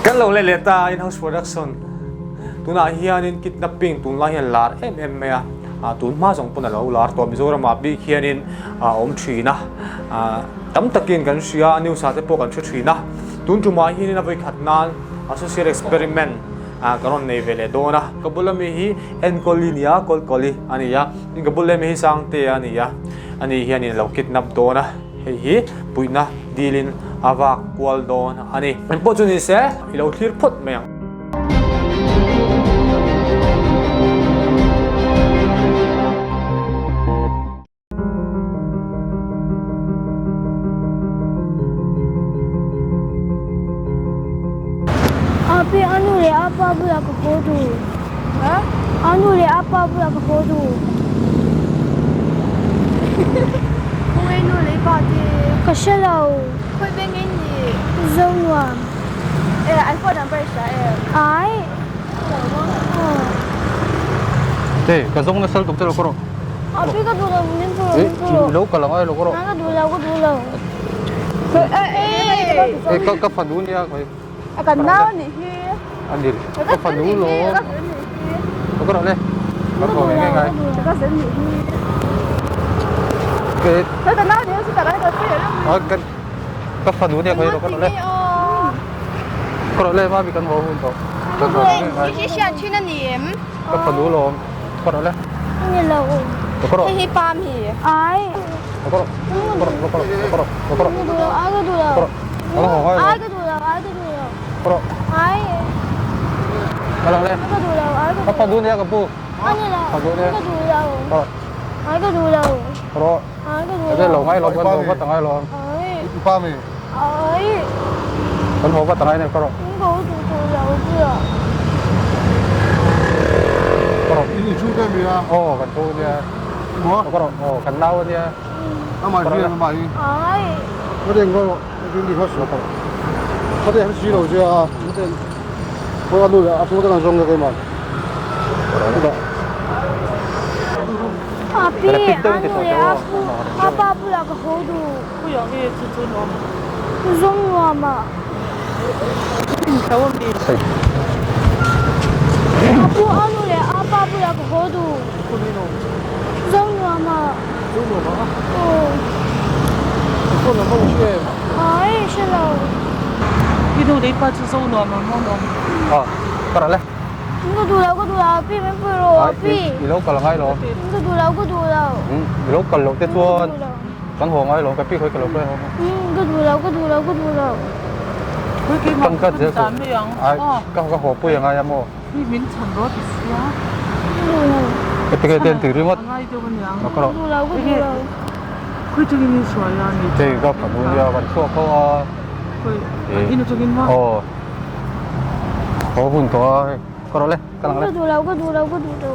Kan lo let leh ta in-house production tunah hianin kidnapping tunlai hian lar em em mai a, tun hma zawng pawn a lo lar tawh Mizoramah bik hianin a awm thin a, tam takin kan hria a news ah te pawh kan hre thin a, tun tumah hianin a vawikhat nan a social experiment ka rawn nei ve leh dawn a. Ka bula mi hi Enkawli a ni a, Kawlkawli a ni a, tin ka bula mi hi Sangtea a ni a, ani hianin a lo kidnap dawn a. Hei hi puihna dilin a vak kual dawn a ni. Engpawh chu ni se, i lo thlir phawt mai ang. Api, a nu leh a pa bulah ka haw duh. A nu leh a pa bulah ka haw duh. Khawi nu leh pa te? Ka hre lo. Khawi veng in ni? Zonuam. E, an phone number i hria em? Ai. Te, ka zawng nasal tuk che lo ka rawh. Api ka duh lo, min pu lo, min pu lo. I lo kal ang ai lo ka rawh. Ka duh lo, ka duh lo. E, ka ka fanu nia khawi. A kan nau anih hi. A ni, ka fanu lo. Ka rawh le. Ka thaw nge ngai. Ka zen nih hi. Ke. Ka nau nih hi tak ai ka phi A ka ka fanu nia khawi lo ka rawh le. Ka rawh le mami kan haw hun tawh. Ka thaw nge ngai. Hi hriat thin a ni em? Ka fanu lawm. Ka rawh le. Ni lo. Ka rawh. Hei hi pa mi. Ai. Ka rawh. Ka rawh ka rawh ka rawh ka rawh. Ka duh lo, ai ka duh lo. Ka rawh. Ka haw ngai Ai ka duh lo, ai ka duh lo. Ka rawh. Ai. Ka rawh le. Ka duh lo, ai ka duh lo. Ka fanu nia ka pu. A ni lo. Ka duh nia. Ka duh lo. Ka rawh. Ai ka duh lo. Ka rawh. Ai ka duh lo. Lo ngai lo kan haw vat angai lo. Ai. Pa mi. Ai. Kan haw vat angai ne ka rawh. Ka duh duh lo bia. Ka rawh. In chhung te mi a? Aw kan chhung nia. Maw? Ka rawh. Aw kan nau ania. Amah hi amah hi. Ai. Ka den ka rawh. Ka den ka rawh. Ka den si lo che a. Ka nu leh a chhung te kan zawng ka keimah. Api, a nu leh a pu, a pa bulah ka haw duh. Khawiah nge chu chu an awm? Zawng nuam ah. Inhlo a mi? A pu, a nu leh a pa bulah ka haw duh. Zawng nuam ah. Zawng nuam ah? Aw. I phone number i hria em? Ai, hre lo. I nu leh i pa chu zo nuam ang maw an awm? Aw, ka rawh le. Ka duh lo, ka duh lo, api min pui rawh, api. I lo kal angai lo. Ka duh lo, ka duh lo. I lo kal loh te chuan kan haw angai lo, ka pi khawi ka lo hruai haw. Ka duh lo, ka duh lo, ka duh lo. Kan kat zel chu. Ai, ka ka haw pui angai a maw? Min chhan rawh ti sia. Duh lo. Ka ti ten ti ringawt. Angai deuh aniang. Ka rawh. Duh lo, ka duh lo. Khawi tangin in hruai a ni. Chei ka fanu nia kan chhuak ho a. Khawi in atangin maw? Aw. Haw hun tawh a hei ka rawh le ka lang le. Ka duh lo ka duh lo ka duh lo.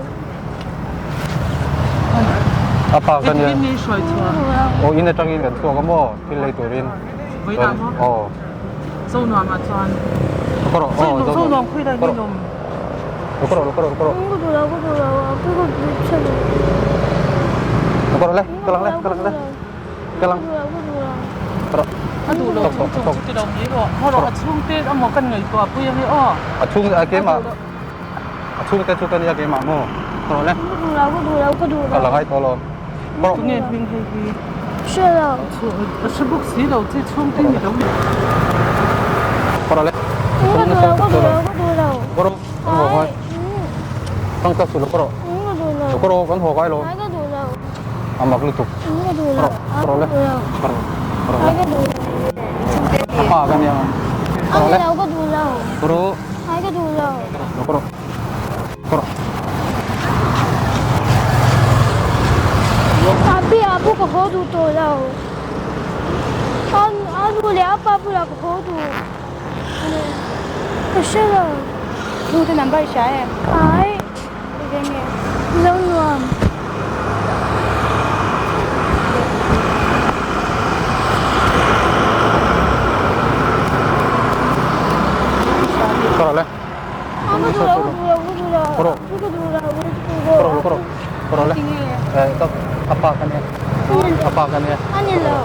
A pa ka nia. Engtin nge i hruai chhuah? Aw in atangin kan chhuak a maw thil lei turin. Vawiinah maw? Aw. Zonuam ah chuan. Ka rawh aw Zonuam khawi lai nge lawm? Ka rawh ka rawh ka rawh. Ka duh lo ka duh lo ka duh chhe lo. Ka rawh le ka lang le ka lang le. Ka lang. Ka rawh. A duh lo chung chung chu ti lo mai rawh. Haw rawh a chhungte amaw kan ngaihtuah pui ange aw. A chhung a keimah a chhungte chu ka nia keimah maw. Ka rawh le. Ka duh lo ka duh lo ka duh lo. Ka la ngai tawh lo. Ka rawh. Tunge hming hei hi? Hre lo. A hre bawk si lo che chhungte ni lo. Ka rawh le. Ka duh lo ka duh lo ka duh lo. Ka rawh. Kan haw ngai. Tang ka su lo ka rawh. Ka duh lo. Ka rawh kan haw ngai lo. Ka duh lo. A mak lutuk. Ka duh lo. Ka rawh le. Ka rawh. Ka rawh le. Ka duh lo. A pa ka nia. Ka rawh le. Ka duh lo. Ka rawh. Ka duh lo. Ka rawh. Ka rawh. Api apu ka haw duh tawh lo. A nu leh a pa bulah ka haw duh. Ka hre lo. Chhungte number i hria em? Ai. Zo nuam. Ka rawh le. Ka duh lo, ka duh lo, ka duh lo. Ka rawh. Ka duh lo, Ka rawh, ka rawh. Ka rawh le. Eh, ka a pa ka nia. A pa ka nia. A ni lo.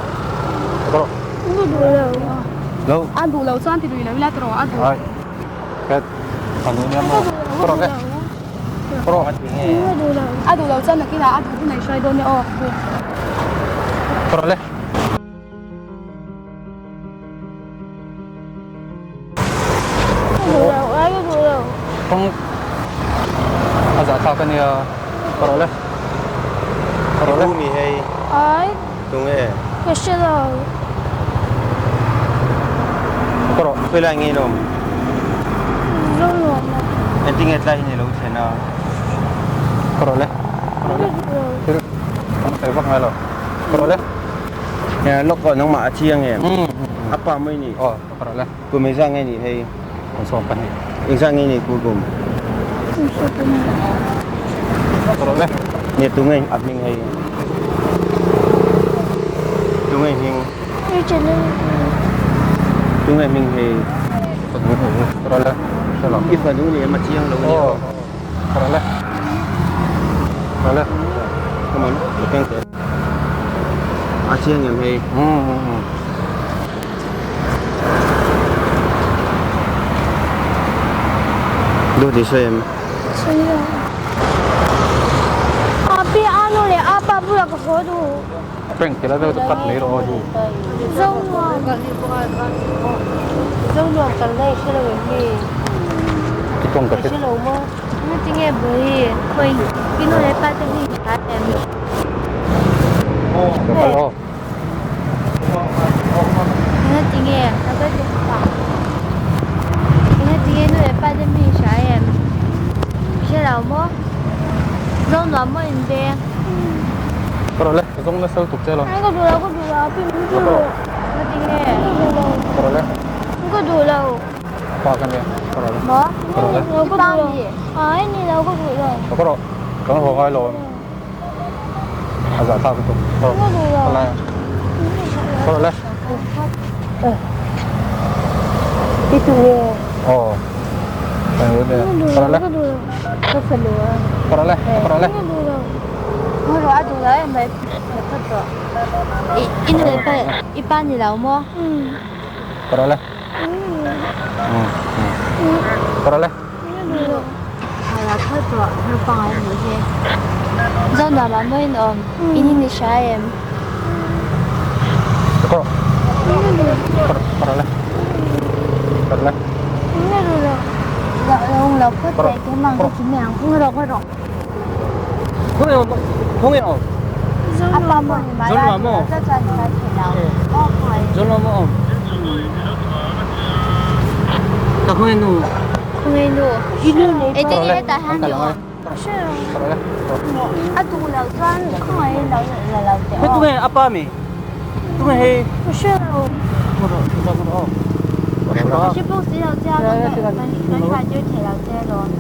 Ka rawh. Ka duh lo. Lo. A duh lo chuan ti lui lo ila tiraw a duh. Ai. Ka fanu nia maw? Ka rawh le. Ka rawh. A duh lo chuan nakinah a duh hun a i hruai dawn nia aw. Ka rawh le. Kawng a zah thlak a nia. Ka rawh le. Ka rawh le. Mi hei. Ai. Tunge. Ka hre lo. Ka rawh. Khawilai nge lawm? Zo nuam a. Engtin nge tlai hi ni lo thlen a? Ka rawh le. Ka rawh le. Thil kan sawi vak ngai lo. Ka rawh le. Lawk aw nangmah a chiang em? A pa mai ni. Aw, ka rawh le. Kum engzah nge nih hei? Kum 12. Engzah nge nih ku kum? Kum 12. Ka rawh le. Nge tu nge a hming hei? Tu nge hming? Tu nge hming hei? Ka rawh le. I fanu ni em a chiang lo nia. Aw, ka rawh le. Ka rawh le. Come on, keng teh. A chiang em hei? Dawt i sawi em? Sawi lo. A pi a nu leh a pa bulah ka haw duh. Prank ti la deuh chu cut mai rawh aw du. Zo nuam. Zo nuam kal na i hre lo em mi? I tawng ka hre. I hre lo maw? Ngatinge Bawihi, khawi i nu leh pa te hi i hria em? Ka kal aw. Ngatinge? Ngatinge nu leh pa te mi i hria em? I hre lo maw? Zo nuam maw in veng? Ka rawh le, ka zawng nasa lutuk che lo. Ka duh lo, ka duh lo, pi min duh lo. Ngatinge? Ka duh lo. Ka rawh le. Ka duh lo. Pa ka nia, ka rawh le. Maw? Ka rawh le. Ka duh lo. Ai ni lo, ka duh lo. Ka rawh, kan haw ngai lo. A zah thlak lutuk. Ka rawh. Ka lai. Ka rawh le. I tu nge? Aw. Ka rawh le. Ka rawh le. Ka fanu a. Ka rawh le. Ka rawh le. Ka rawh a duh lo em mai. Ka rawh. I nu leh pa i pa ni lo maw? Ka rawh le. Ka rawh le. Zo nuam ah maw in awm? In in i hria em? Ka rawh. Ka rawh le. Ka rawh le. Lo phawt teh keimah ka ti mai ang. Ka rawh ka rawh. Khawnge awm? A pa maw ni mai a? Zo chuan ni mai thei lo. Aw khawnge. Zo nuam maw awm? Ka khawnge nu. Khawnge nu. Engtin nge hetah hian i awm? A duh loh chuan khawnge lo la lo teh aw. Hei tunge a pa mi? Tunge hei? Ka hre lo. Ka hre bawk si lo che a, kan hruai tir thei lo che alawm.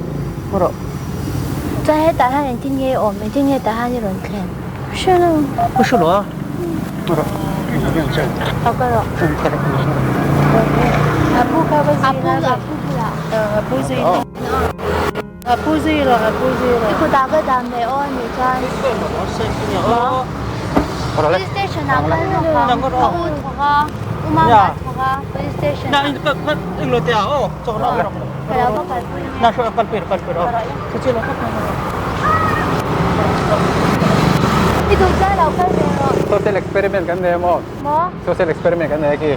Chuan hetah hian engtin nge i awm? Engtin nge tah hian i rawn thlen? Hre lo. Ka hre lo a. Aw ka rawh. Apu kha va zui Apu la. apu bulah. Apu zui la. Apu zui rawh apu zui rawh. I kutah ka dah mai aw ni chuan. Police station ah kal rawh ang. Ka u thawk a. U mama a thawk a. Police station ah. Ka lo va kalpui ange. I duh chuan lo kal ve rawh. Social experiment kan nei maw? Maw? Social experiment kan nei khi.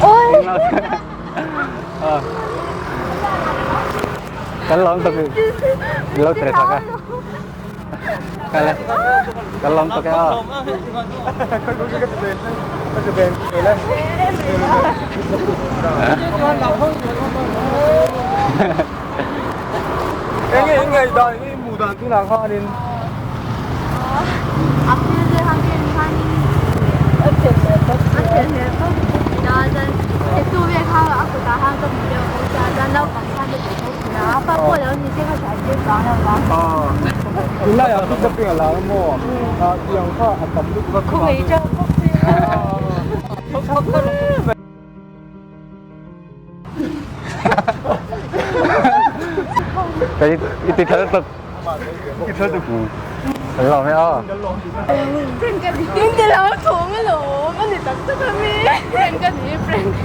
Oi! Kan lawm tak lo tre sak a. Kal e. Kan lawm tak e aw. Enge in ngaihdan i hmuh dan tunah khanin? Tunlai ah kidnapping a lar maw? Tiang kha a tam lutuk a Cái i ti thar tak. I thar tak. Kan lawm e aw. Min ti lo thawng alawm a ni tak tak a mi. Prank a ni prank.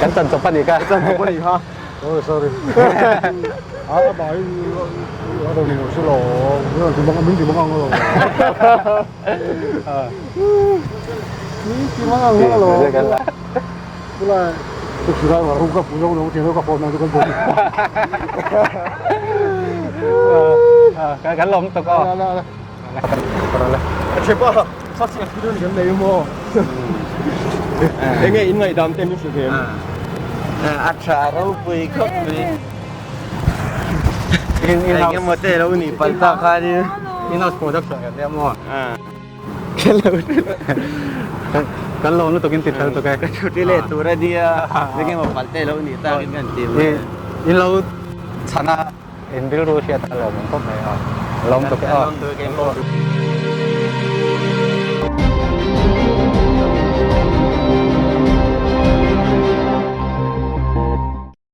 Kan chan chawp a nih kha. Chan chawp a nih kha. Sorry sorry. A a bai a rawn ni si lo. Min ti mang min ti mang ang lo. Min ti mang ang lo. Kulai ka thira wa ru ka pu zo lo ti ka phone na ka bo. Kan kan lawm tuk aw. La la la. Chepa sa chi a thidun kan nei mo. Enge in ngaihdam te min hrilh ve em? A tha ropui khawp mai. In-house. Engemaw te lo nih palh tak khanin. In-house production kan nia maw? Kan lawm lutuk in ti tha lutuk e. Ka thuti leh tur a nia. Engemaw palh te lo nih takin kan ti mai. In lo chhan a, in rilru hriat a lawm ang khawp mai a. Lawm tuk e aw. Lawm tuk e.